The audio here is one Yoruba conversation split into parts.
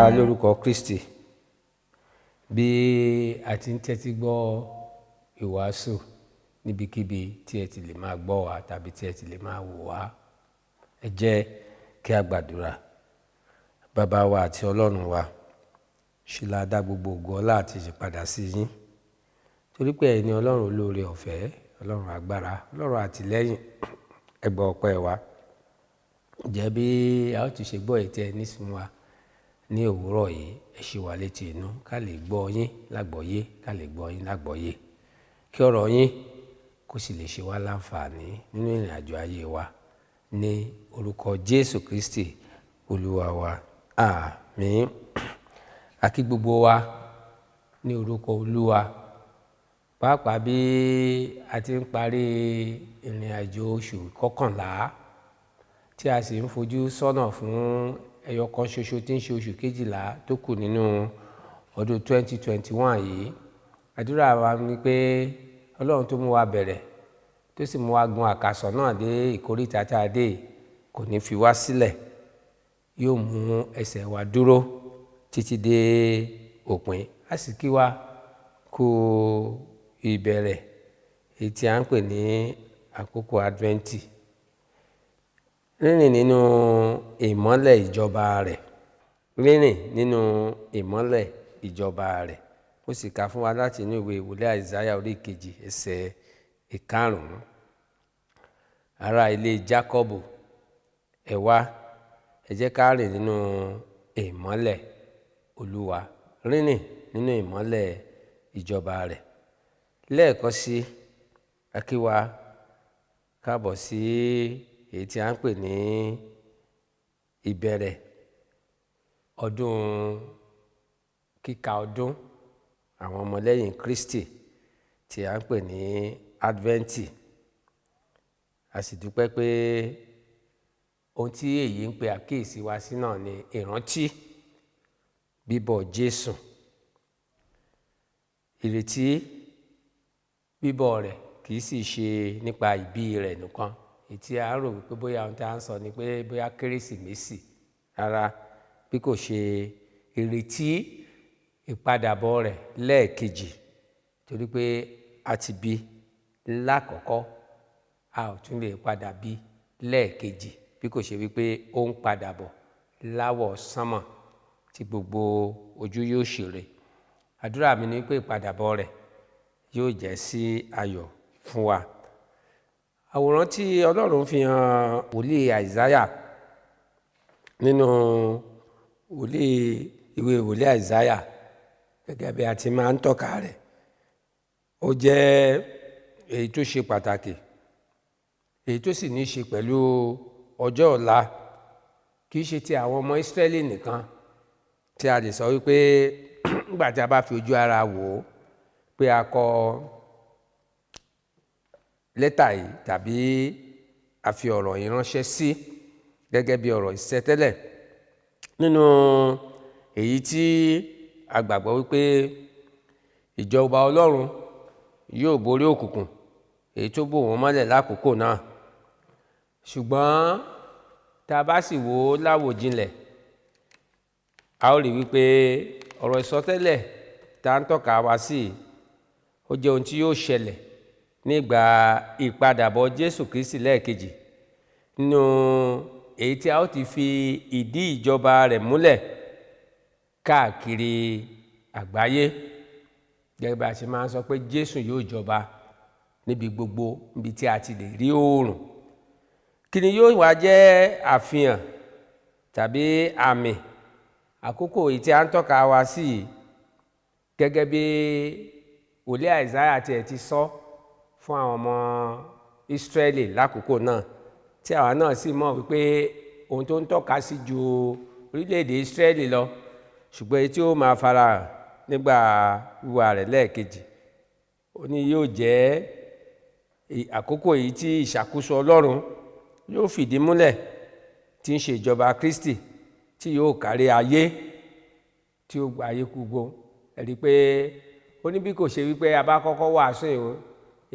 Wa lórúkọ Kristi. Bí a ti ń tẹ́tí gbọ́ ìwàásù níbikíbi tí ẹ ti lè máa gbọ́ wa tàbí tí ẹ ti lè máa wò wá, ẹ jẹ́ kí a gbàdúrà. Bàbá wa àti Ọlọ́run wa, ṣe la dá gbogbo ògo, ọlá àti ìyìn sí yín, torí pé ẹ̀yin ni Ọlọ́run olóore ọ̀fẹ́, Ọlọ́run agbára, Ọlọ́run àtìlẹ́yìn. Ẹ gbọ́ ọpẹ́ wa. Jẹ́ bí a ó ti ṣe gbọ́ èyí tí ẹ ní fún wa ní òwúrọ̀ yìí, ẹ ṣí wa létí inú ká lè gbọ́ yín lágbọ́yé, ká lè gbọ́ yín lágbọ́yé, kí ọ̀rọ̀ yín kó sì lè ṣe wá láǹfààní nínú ìrìn àjò ayé wa, ní orúkọ Jésù Kristi Olúwa wa, àmín. A kí gbogbo wa ní orúkọ Olúwa, pàápàá bí a ti ń parí ìrìn àjò oṣù 11, tí a sì ń fojú sọ́nà fún ẹyọ kan ṣoṣo tí ń ṣe oṣù 12 tó kù nínú ọdún 2021 yìí. Àdúrà wa ni pé Ọlọ́run tó mú wa bẹ̀rẹ̀, tó sì mú wa gun àkàsọ̀ náà dé ìkóríta tá a dé, kò ní fi wá sílẹ̀, yóò mú ẹsẹ̀ wa dúró títí dé òpin. A sì kí wa kú ìbẹ̀rẹ̀ èyí tí a ń pè ní àkókò Adventi, rírìn nínú ìmọ́lẹ̀ ìjọba rẹ̀, rírìn nínú ìmọ́lẹ̀ ìjọba rẹ̀. Ó sì kà fún wa láti inú ìwé ìwòlé Àìsáyà orí 2, ẹsẹ̀ 5. "Ará ilé Jákọ́bù, ẹ wá, ẹ jẹ́ ká rìn nínú ìmọ́lẹ̀ Olúwa." Rírìn nínú ìmọ́lẹ̀ ìjọba rẹ̀. Lẹ́ẹ̀kan sí, a kí wa káàbọ̀ sí èyí tí a ń pè ní ìbẹ̀rẹ̀ ọdún, kíka ọdún àwọn ọmọlẹ́yìn Kristi tí a ń pè ní Adventi. A sì dúpẹ́ pé ohun tí èyí ń pe àkíyèsí wa sí náà ni ìrántí bíbọ̀ Jésù, ìrètí bíbọ̀ rẹ̀. Kì í sì ṣe nípa ìbí rẹ̀ nìkan, èyí tí a rò wípé bóyá ohun tí a ń sọ ni pé bóyá Kérésìmesì. Rárá, bí kò ṣe ìrètí ìpadàbọ̀ rẹ̀ lẹ́ẹ̀kejì, torí pé a ti bí lákọ̀ọ́kọ́, a ò tún lè padà bí lẹ́ẹ̀kejì, bí kò ṣe wípé ó ń padà bọ̀ láwọ̀ sánmọ̀ tí gbogbo ojú yóò ṣèrè. Àdúrà mi ni pé ìpadàbọ̀ rẹ̀ yóò jẹ́ sí ayọ̀ fún wa. Àwòrán tí Ọlọ́run fi hàn wòlíì Àìsáyà nínú wòlíì ìwé wòlíì Àìsáyà, gẹ́gẹ́ bí a ti máa ń tọ́ka rẹ̀, ó jẹ́ èyí tó ṣe pàtàkì, èyí tó sì ní í ṣe pẹ̀lú ọjọ́ ọ̀la, kì í ṣe ti àwọn ọmọ Ísírẹ́lì nìkan, tí a lè sọ wípé nígbà tí a bá fi ojú ara wò ó pé a kọ lẹ́tà yìí tàbí a fi ọ̀rọ̀ yìí ránṣẹ́ sí gẹ́gẹ́ bí ọ̀rọ̀ ìsọtẹ́lẹ̀, nínú èyí tí a gbàgbọ́ wípé ìjọba Ọlọ́run yóò borí òkùnkùn èyí tó bò wọ́n mọ́lẹ̀ lákòókò náà. Ṣùgbọ́n tá a bá sì wò ó láwòjinlẹ̀, a ó rí wípé ọ̀rọ̀ ìsọtẹ́lẹ̀ tá a ń tọ́ka wá sí, ó jẹ́ ohun tí yóò ṣẹlẹ̀ nígbà ìpadàbọ̀ Jésù Kristi lẹ́ẹ̀kejì, nínú èyí tí a ó ti fi ìdí ìjọba rẹ̀ múlẹ̀ káàkiri àgbáyé, gẹ́gẹ́ bí a ṣe máa ń sọ pé Jésù yóò jọba níbi gbogbo níbi tí a ti lè rí oòrùn. Kí ni yóò wá jẹ́ àfihàn tàbí àmì àkókò èyí tí a ń tọ́ka wá sí yìí, gẹ́gẹ́ bí wòlíì Àìsáyà tiẹ̀ ti sọ fún àwọn ọmọ Ísírẹ́lì lákòókò náà, tí àwa náà sì mọ̀ wípé ohun tó ń tọ́ka sí ju orílẹ̀-èdè Ísírẹ́lì lọ, ṣùgbọ́n èyí tí ó máa farahàn nígbà wíwá rẹ̀ lẹ́ẹ̀kejì, ó ní yóò jẹ́ àkókò èyí tí ìṣàkóso Ọlọ́run yóò fìdí múlẹ̀, tí ń ṣe ìjọba Kristi, tí yóò kárí ayé, tí ó gba ayé gbogbo. Ẹ rí i pé ó ní bí kò ṣe wípé a bá kọ́kọ́ wàásù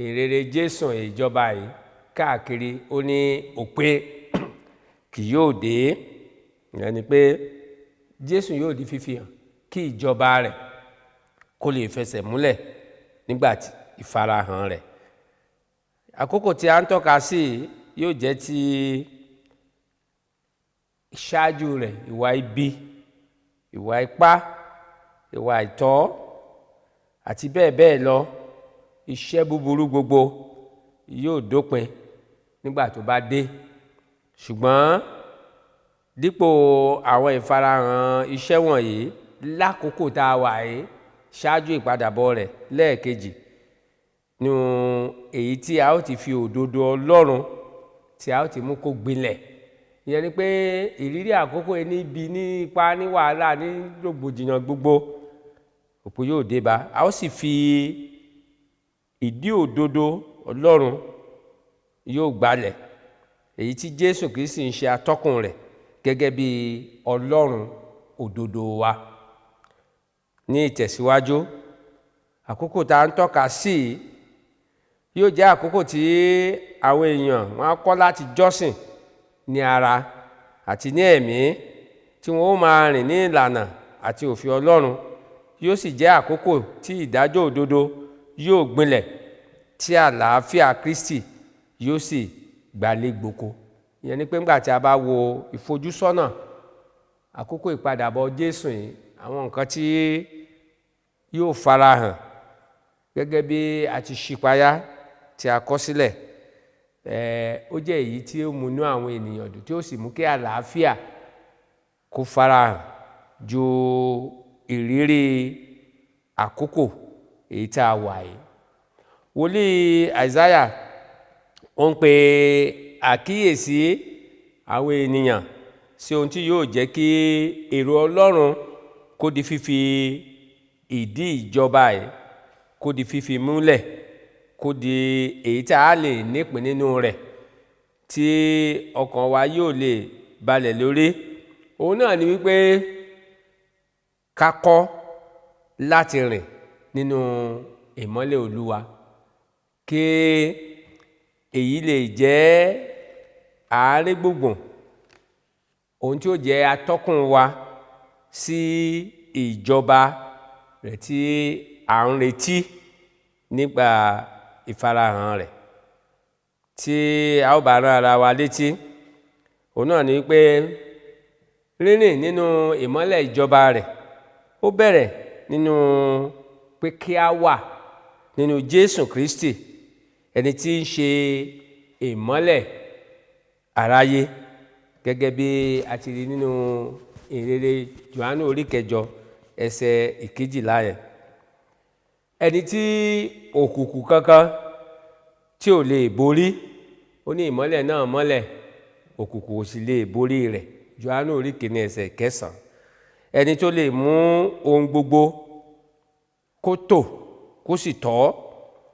ìrere Jésù ìjọba yìí káàkiri, ó ní òpin kì yóò dé. Ìyẹn ni pé Jésù yóò di fífi hàn kí ìjọba rẹ̀ kó lè fẹsẹ̀ múlẹ̀ nígbà tí ìfarahàn rẹ̀. Àkókò tí a ń tọ́ka sí yóò jẹ́ ti ṣáájú rẹ̀ ìwà ibi, ìwà ipá, ìwà àìtọ́ àti bẹ́ẹ̀ bẹ́ẹ̀ lọ. Iṣẹ́ búburú gbogbo yóò dópin nígbà tó bá dé. Ṣùgbọ́n dípò àwọn ìfarahàn iṣẹ́ wọ̀nyí lákòókò tá a wà yìí ṣáájú ìpadàbọ̀ rẹ̀ lẹ́ẹ̀kejì, nínú èyí tí a ó ti fi òdodo Ọlọ́run tí a ó ti mú kó gbilẹ̀. Ìyẹn ni pé ìrírí àkókò yìí níbi ní ipa ní wàhálà ní rògbòdìyàn gbogbo òpin yóò dé bá. A ó sì fi ìdí òdodo Ọlọ́run yóò gbalẹ̀, èyí tí Jésù Kristi ń ṣe atọ́kùn rẹ̀ gẹ́gẹ́ bí Ọlọ́run òdodo wa. Ní ìtẹ̀síwájú, àkókò tá a ń tọ́ka sí yóò jẹ́ àkókò tí àwọn èèyàn wọn á kọ́ láti jọ́sìn ní ara àti ní ẹ̀mí, tí wọn ó máa rìn ní ìlànà àti òfin Ọlọ́run. Yóò sì jẹ́ àkókò tí ìdájọ́ òdodo yóò gbilẹ̀, tí àlàáfíà Kristi yóò sì gbalé gboko. Ìyẹn ni pé ńgbà tí a bá wo ìfojúsọ́nà àkókò ìpadàbọ̀ Jésù yìí, àwọn nǹkan tí yóò farahàn gẹ́gẹ́ bí a ti ṣípayá tí a kọ sílẹ̀, ó jẹ́ èyí tí ó múnú àwọn ènìyàn dùn, tí ó sì mú kí àlàáfíà kó farahàn ju ìrírí àkókò èyí tí a wà yìí. Wòlíì Àìsáyà ó ń pe àkíyèsí àwọn ènìyàn sí ohun tí yóò jẹ́ kí èrò Ọlọ́run kó di fífi ìdí ìjọba yìí kó di fífi múlẹ̀, kó di èyí tí a lè nípìn nínú rẹ̀, tí ọkàn wa yóò lè balẹ̀ lórí. Òun náà ni wípé ká kọ́ láti rìn nínú ìmọ́lẹ̀ Olúwa, kí èyí lè jẹ́ àárín gbùngbùn ohun tí ó jẹ́ atọ́kùn wa sí ìjọba rẹ̀ tí à ń retí nígbà ìfarahàn rẹ̀. Tí a ó bá rán ara wa létí, òun náà ni pé rírìn nínú ìmọ́lẹ̀ ìjọba rẹ̀ ó bẹ̀rẹ̀ nínú pé kí a wà nínú Jésù Kristi, ẹni tí ń ṣe ìmọ́lẹ̀ aráyé, gẹ́gẹ́ bí a ti rí nínú ìrere Jòhánù orí kẹjọ ẹsẹ̀ ìkejìlá yẹn. Ẹni tí òkùnkùn kankan tí ò lè borí, ó ní ìmọ́lẹ̀ náà mọ́lẹ̀, òkùnkùn ò sì lè borí rẹ̀. Jòhánù orí kìíní ẹsẹ̀ kẹsàn-án. Ẹni tó lè mú ohun gbogbo kó tò kó sì tọ́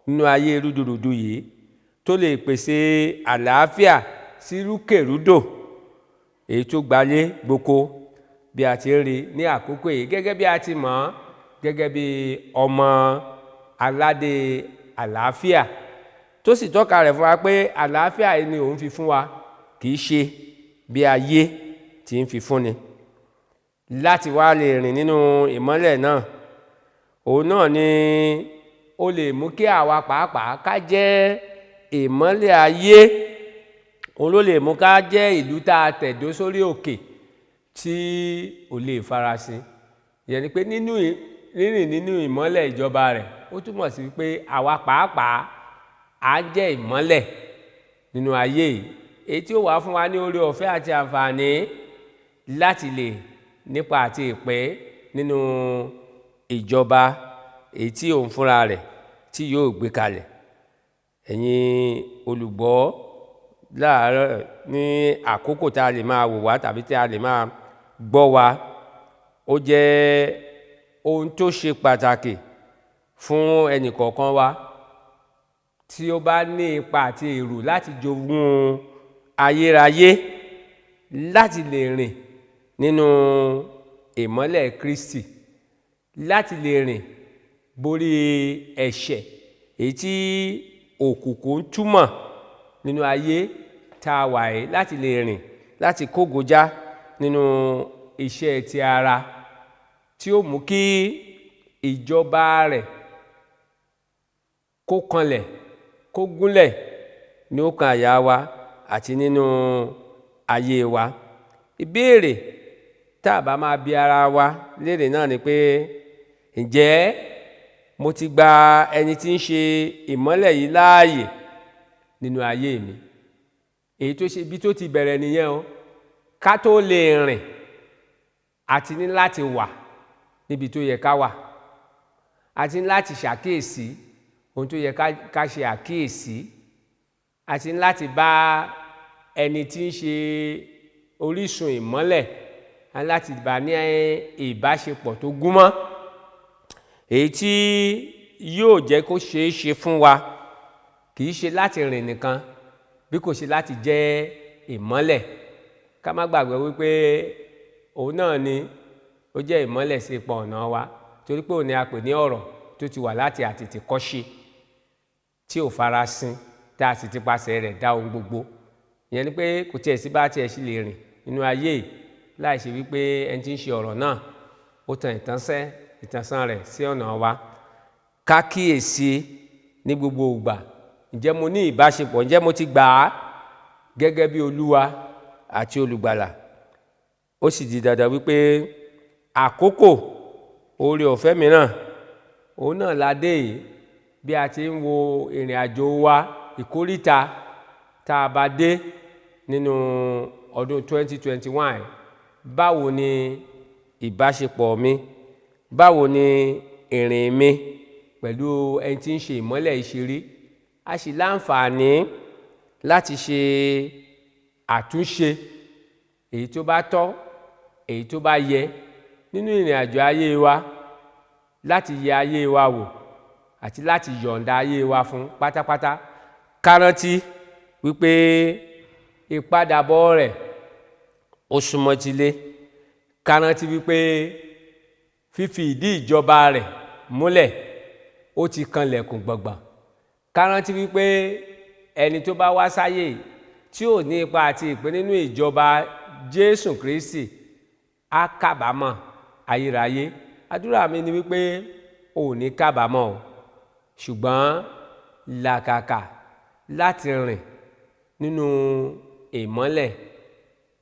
nínú ayé rúdurùdu yìí, tó lè pèsè àlàáfíà sí rúkèrúdò èyí tó gbalé gboko bí a ti ń rí ní àkókò yìí, gẹ́gẹ́ bí a ti mọ̀ ọ́n gẹ́gẹ́ bí ọmọ aládé àlàáfíà, tó sì tọ́ka rẹ̀ fún wa pé àlàáfíà yìí ni òun fi fún wa, kì í ṣe bí ayé tí ń fi fúnni. Láti wá lè rìn nínú ìmọ́lẹ̀ náà, òun náà ni ó lè mú kí àwa pàápàá ká jẹ́ ìmọ́lẹ̀ ayé. Òun ló lè mú ká jẹ́ ìlú tá a tẹ̀dó sórí òkè tí ò lè farasin. Ìyẹn ni pé nínú rírìn nínú ìmọ́lẹ̀ ìjọba rẹ̀, ó túmọ̀ sí pé àwa pàápàá á jẹ́ ìmọ́lẹ̀ nínú ayé yìí, èyí tí ó wà fún wa ní oore ọ̀fẹ́ àti àǹfààní láti lè nípa àti ìpín nínú ìjọba èyí tí òun fúnra rẹ̀ tí yóò gbé kalẹ̀. Ẹ̀yin olùgbọ́, láàárọ̀ ní àkókò tí a lè máa wò wá tàbí tí a lè máa gbọ́ wa, ó jẹ́ ohun tó ṣe pàtàkì fún ẹnì kọ̀ọ̀kan wa tí ó bá ní ipa àti èrò láti jogún ayérayé, láti lè rìn nínú ìmọ́lẹ̀ Kristi, láti lè rìn borí ẹ̀ṣẹ̀ èyí tí òkùnkùn ń túmọ̀ nínú ayé tá a wà yìí, láti lè rìn láti kógojá nínú iṣẹ́ ti ara tí ó mú kí ìjọba rẹ̀ kó kanlẹ̀, kó gúnlẹ̀ ní ọkàn àyà wa àti nínú ayé wa. Ìbéèrè tá a bá máa bi ara wa léèrè náà ni pé, ǹjẹ́ mo ti gba ẹni tí ń ṣe ìmọ́lẹ̀ yìí láàyè nínú ayé mi? Èyí tó ṣe ibi tó ti bẹ̀rẹ̀ nìyẹn o. Ká tó lè rìn, àti ní láti wà níbi tó yẹ ká wà, àti ní láti ṣàkíyèsí ohun tó yẹ ká ṣe àkíyèsí, àti ní láti bá ẹni tí ń ṣe orísun ìmọ́lẹ̀, láti bá ní ìbáṣepọ̀ tó gúnmọ́, èyí tí yóò jẹ́ kó ṣeé ṣe fún wa, kì í ṣe láti rìn nìkan bí kò ṣe láti jẹ́ ìmọ́lẹ̀. Ká má gbàgbé wípé òun náà ni ó jẹ́ ìmọ́lẹ̀ sí ipa ọ̀nà wa, torí pé òun ni a pè ní ọ̀rọ̀ tó ti wà láti àtètèkọ́ṣe, tí ò farasin, tá a sì ti pasẹ̀ rẹ̀ dá ohun gbogbo. Ìyẹn ni pé kò tiẹ̀ sí bá tiẹ̀ ṣe lè rìn nínú ayé yìí láì ṣe wípé ẹni tí ń ṣe ọ̀rọ̀ náà ó tan ìtànṣán rẹ̀ sí ọ̀nà wa. Ká kíyèsí ní gbogbo ìgbà, ǹjẹ́ mo ní ìbáṣepọ̀, ǹjẹ́ mo ti gbà á gẹ́gẹ́ bí Olúwa àti Olùgbàlà? Ó sì di dandan wípé àkókò oore ọ̀fẹ́ mìíràn òun náà la dé yìí, bí a ti ń wo ìrìn àjò wa, ìkóríta tá a bá dé nínú ọdún 2021. Báwo ni ìbáṣepọ̀ mi? Báwo ni ìrìn mi pẹ̀lú ẹni tí ń ṣe ìmọ́lẹ̀ ìṣeré? A sì láǹfààní láti ṣe àtúnṣe èyí tó bá tọ́, èyí tó bá yẹ nínú ìrìn àjò ayé wa, láti yẹ ayé wa wò àti láti yọ̀ǹda ayé wa fún pátápátá. Ká rántí wípé ìpadàbọ̀ rẹ̀ ó súnmọ́ etílé. Ká rántí wípé fífi ìdí ìjọba rẹ̀ múlẹ̀ ó ti kanlẹ̀kùn gbọ̀ngbọ̀n. Ká rántí wípé ẹni tó bá wá sáyé tí ò ní ipa àti ìpín nínú ìjọba Jésù Kristi á kábàámọ̀ ayérayé. Àdúrà mi ni wípé ò ní kábàámọ̀ o, ṣùgbọ́n làkàkà láti rìn nínú ìmọ́lẹ̀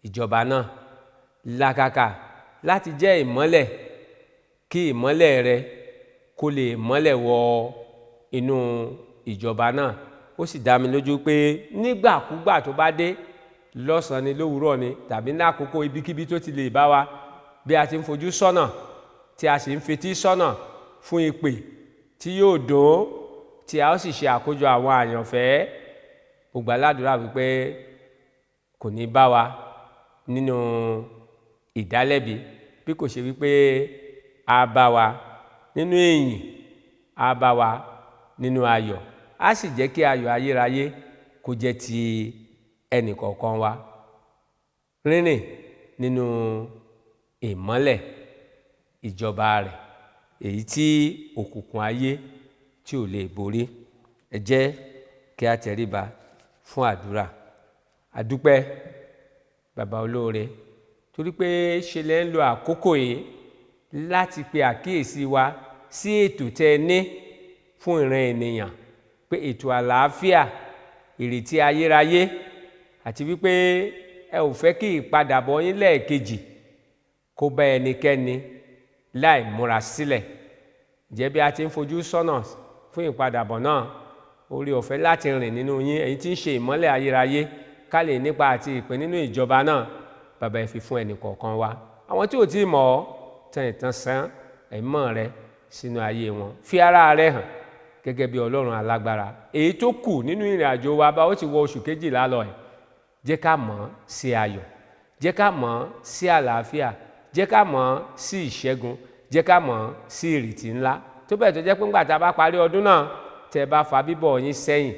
ìjọba náà, làkàkà láti jẹ́ ìmọ́lẹ̀, kí ìmọ́lẹ̀ rẹ kó lè mọ́lẹ̀ wọ inú ìjọba náà. Ó sì dá mi lójú pé nígbàkúgbà tó bá dé, lọ́sàn-án ni, lówùúrọ̀ ni, tàbí ní àkókò ibikíbi tó ti lè bá wa, bí a ti ń fojú sọ́nà tí a sì ń fetí sọ́nà fún ìpè tí yóò dùn, tí a ó sì ṣe àkójọ àwọn àyànfẹ́, mo gbà ládùúrà wípé kò ní bá wa nínú ìdálẹ́bi, bí kò ṣe wípé a bá wa nínú ìyìn, a bá wa nínú ayọ̀, a sì jẹ́ kí ayọ̀ ayérayé kó jẹ́ ti ẹnìkọ̀ọ̀kan wa. Rírìn nínú ìmọ́lẹ̀ ìjọba rẹ̀, èyí tí òkùnkùn ayé tí ò lè borí. Ẹ jẹ́ kí a tẹríba fún àdúrà. A dúpẹ́, bàbá olóore, torí pé ṣe lẹ́ ń lo àkókò yìí láti pe àkíyèsí wa sí ètò tẹ́ ẹ ní fún ìran ènìyàn, pé ètò àlàáfíà, ìrètí ayérayé, àti wípé ẹ ò fẹ́ kí ìpadàbọ̀ yín lẹ́ẹ̀kejì kó bá ẹnikẹ́ni láì múra sílẹ̀. Ǹjẹ́ bí a ti ń fojú sọ́nà fún ìpadàbọ̀ náà, oore ọ̀fẹ́ láti rìn nínú yín, èyí tí ń ṣe ìmọ́lẹ̀ ayérayé, ká lè nípa àti ìpín nínú ìjọba náà, bàbá, ẹ fi fún ẹnì kọ̀ọ̀kan wa. Àwọn tí ò tí ì mọ̀ ọ́, tan ìtànṣán ẹ̀mọ́ rẹ sínú ayé wọn, fi ara rẹ hàn gẹ́gẹ́ bí Ọlọ́run alágbára. Èyí tó kù nínú ìrìn àjò wa, bá ó ti wọ oṣù 12 lọ ẹ̀, jẹ́ ká mọ̀ ọ́ sí ayọ̀, jẹ́ ká mọ̀ ọ́ sí àlàáfíà, jẹ́ ká mọ̀ ọ́ sí ìṣẹ́gun, jẹ́ ká mọ̀ ọ́ sí ìrètí ńlá, tó bẹ́ẹ̀ tó jẹ́ pé ńgbà tá a bá parí ọdún náà, tẹ́ bá fa bíbọ̀ yín sẹ́yìn,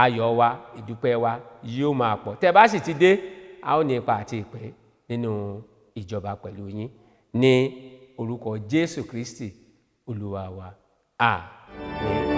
ayọ̀ wa, ìdúpẹ́ wa yóò máa pọ̀. Tẹ́ bá sì ti dé, a ó ní ipa àti ìpín nínú ìjọba pẹ̀lú yín, ní orúkọ Jésù Kristi Olúwa wa. Àmín.